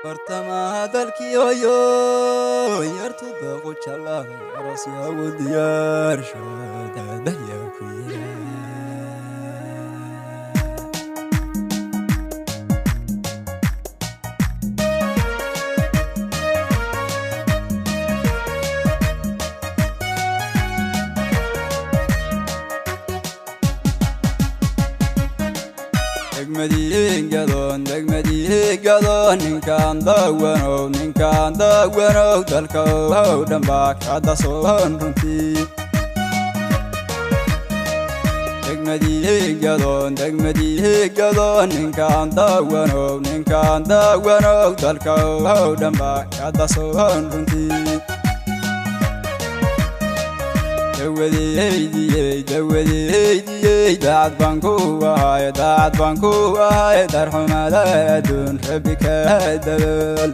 Bartamaha dalkii hooyo yartu dooqu jallaaday aroosyagu diyaarsho daadahya ku yira. Degmadii gadoon, degmadii gadoon, ninkaan dawanow, ninkaan dawanow, dalka ow dhanbaa kadasoon runtii. Degmadii gadoon, degmadii gadoon, ninkaan dawanow, ninkaan dawanow, dalka ow dhanbaa kadasoon runtii. Dawadeydiyey, dawadeydiyey, daacad baan ku ahay, daacad baan ku ahay, darxumada adduun rabbi ka dabool.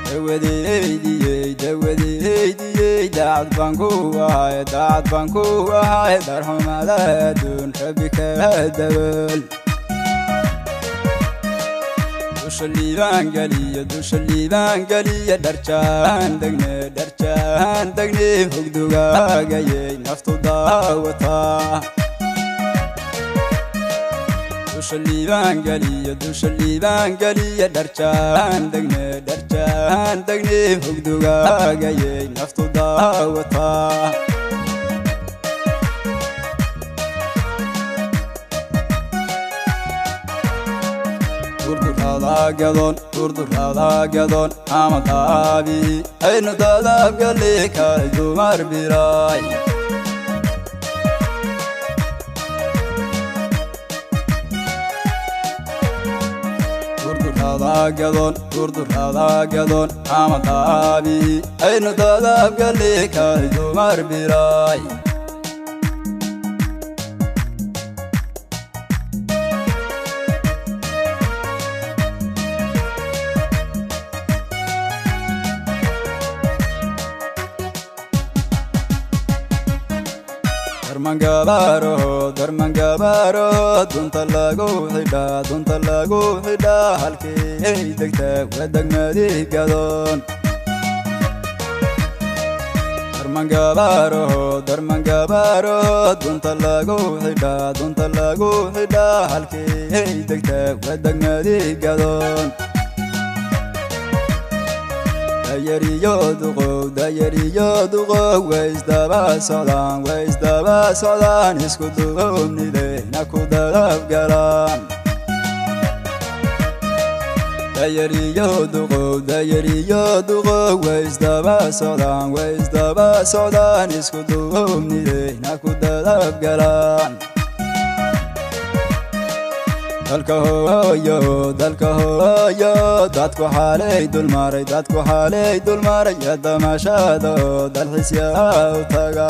Dawadeydiyey, dawadeydiyey, daacad baan ku ahay, daacad baan ku ahay, darxumada adduun rabbi ka dabool. Dusha liibaan geliya, dusha liibaan geliya, dharjaan degne, dharjaan degne, hogdugaagayey naftu daawataa. Dusha liibaan geliya, dusha liibaan geliya, dharjaan degne, dharjaan degne, hogdugaagayey naftu daawataa. Durduraada gadoon, durduraada gadoon, ama daabi aynu dadabgali kalay dumar biray. Durduraada gadoon, durduraada gadoon, ama daabi aynu dadabgali kalay dumar biray. Darmangabaaro, darmangabaaro, dunta lagu xidhaa, dunta lagu xidhaa, halkii ay degtaa waa degmadii gadoon. Darmangabaaro, darmangabaaro, dunta lagu xidhaa, dunta lagu xidhaa, halkii ay degtaa waa degmadii gadoon. Dayariyo duqow, dayariyo duqow, way isdaba socdaan, way isdaba socdaan, isku duubnideyna ku dadabgalaan. Dayariyo duqow, dayariyo duqow, way isdaba socdaan, way isdaba socdaan, isku duubnideyna ku dadabgalaan. Dalka hooyo, dalka hooyo, dadku xaalay dulmaray, dadku xaalay dulmaray, damaashado dalxiisyaa u taga.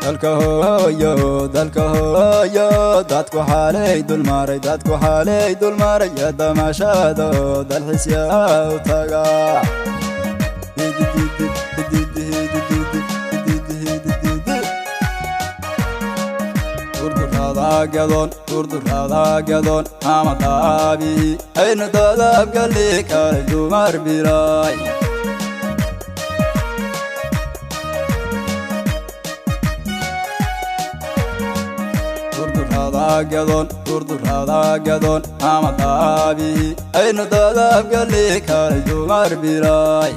Dalka hooyo, dalka hooyo, dadku xaalay dulmaray, dadku xaalay dulmaray, damaashado dalxiisyaa u taga. Durduraada gadoon, durduraada gadoon, ama daabi aynu dadabgali kalay dumar biray. Durduraada gadoon, durduraada gadoon, ama daabi aynu dadabgali kalay dumar biray.